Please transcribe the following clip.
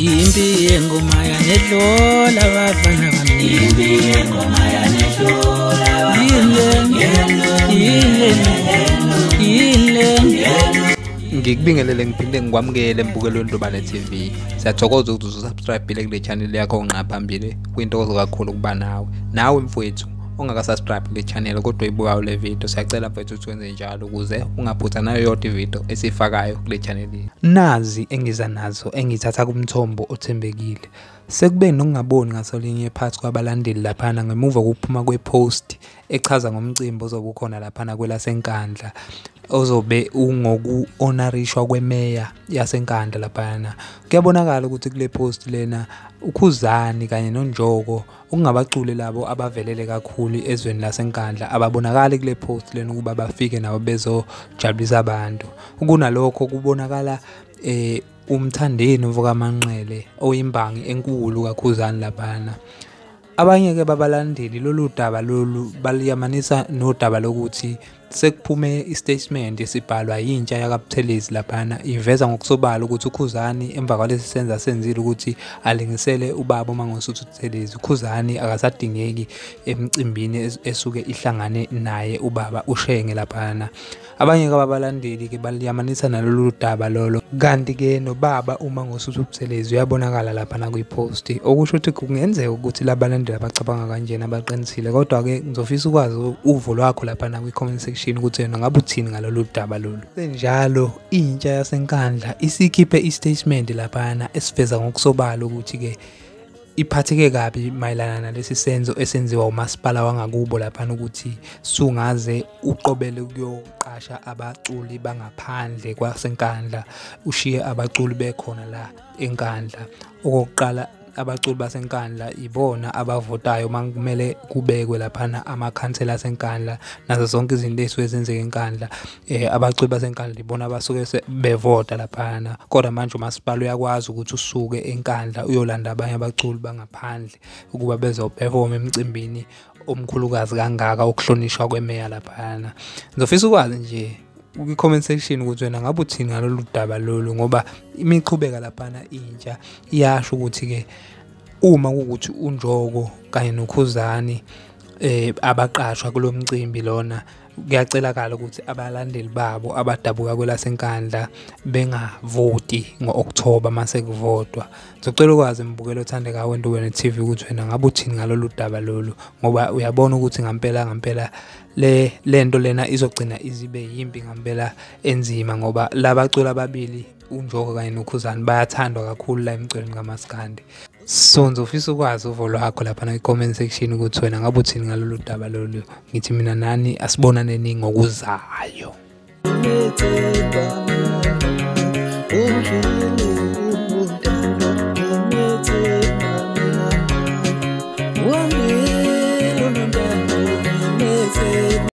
Impi yengoma yanedlola bafana bami. Impi yengoma yanedlola Ngikubingelele ngiphinde ngikwamukele embukelweni Ndubane TV. Siyathokoza ukuthi usubscribe kule channel yakho ngqa phambili. Kuyintokozo kakhulu ukuba nawe. Nawe mfowethu ongakasubscribe kule channel kodwa uyibukayo le video, siyacela mfowethu ukuthi wenze njalo ukuze ungaphutha nayo yodwa ivideo esifakayo kule channel. Nazi engiza nazo engithatha kumthombo othembekile. Sekube nokungaboni ngasolinye phakathi kwabalandeli laphana ngemuva kokuphuma kwepost echaza ngomcimbi ozobe ukhona laphana kwelaseNkandla ozobe ungoku-honorishwa kwemeya yaseNkandla laphana. Kuyabonakala ukuthi kule post lena uKhuzani kanye noNjoko okungabaculi labo abavelele kakhulu ezweni laseNkandla ababonakali kule post lena ukuba bafike nabo bezojabulisa abantu. Kunalokho kubonakala uMthandeni uMfokaManqele oyimbangi enkulu kaKhuzani laphana. Abanye-ke babalandeli lolu daba lolu baliyamanisa nodaba lokuthi sekuphume istatement esibhalwa yintsha yakaButhelezi laphana iveza ngokusobala ukuthi uKhuzani emva kwalesi senzo asenzile ukuthi alingisele ubaba uMangosuthu Buthelezi, uKhuzani akasadingeki emcimbini esuke ihlangane naye ubaba uShenge laphana. Abanye-ke babalandeli-ke baliyamanisa nalolu daba lolo. Kanti-ke nobaba uMangosuthu Buthelezi uyabonakala laphana kwiposti, okusho ukuthi kungenzeka ukuthi labalandeli abacabanga kanjena baqinisile. Kodwa-ke ngizofisa ukwazi uvo lwakho laphana kwi-comment section ukuthi yena ngabe uthini ngalolu daba lolu. Senjalo intsha yaseNkandla isikhiphe istatement laphana esiveza ngokusobala ukuthi-ke iphatheke kabi mayelana nalesi senzo esenziwa umasipala wangakubo laphana ukuthi sungaze uqobele ukuyoqasha abaculi bangaphandle kwaseNkandla ushiye abaculi bekhona la eNkandla. Okokuqala, abaculi baseNkandla ibona abavotayo makumele kubekwe laphana amakhansela aseNkandla nazo zonke izinto ezisuke zenzeka eNkandla. Abaculi baseNkandla ibona abasuke bevota laphana, kodwa manje umasipala uyakwazi ukuthi usuke eNkandla uyolanda abanye abaculi bangaphandle ukuba bezoperform emcimbini omkhulukazi kangaka ukuhlonishwa kwemeya laphana. Ngizofisa ukwazi nje kwi-comment section ukuthi wena ngabe uthini ngalolu daba lolu, ngoba imiqhubeka laphana intsha iyasho ukuthi-ke uma kuwukuthi uNjoko kanye noKhuzani abaqashwa kulo mcimbi lona, kuyacelakala ukuthi abalandeli babo abadabuka kwelaseNkandla bengavoti ngo-Okthoba mase kuvotwa. Ngizocela ukwazi mbukelo othandekayo weNdubane TV ukuthi wena ngabe uthini ngalolu daba lolu, ngoba uyabona ukuthi ngampela ngampela le nto lena izogcina izibe yimpi ngampela enzima, ngoba labaculi ababili uNjoko kanye noKhuzani bayathandwa kakhulu la emculweni kaMaskandi. So ngizofisa ukwazi uvo lwakho laphana kwi-comment section ukuthi wena ngabe uthini ngalolu daba lolu. Ngithi mina nani asibonane ngokuzayo.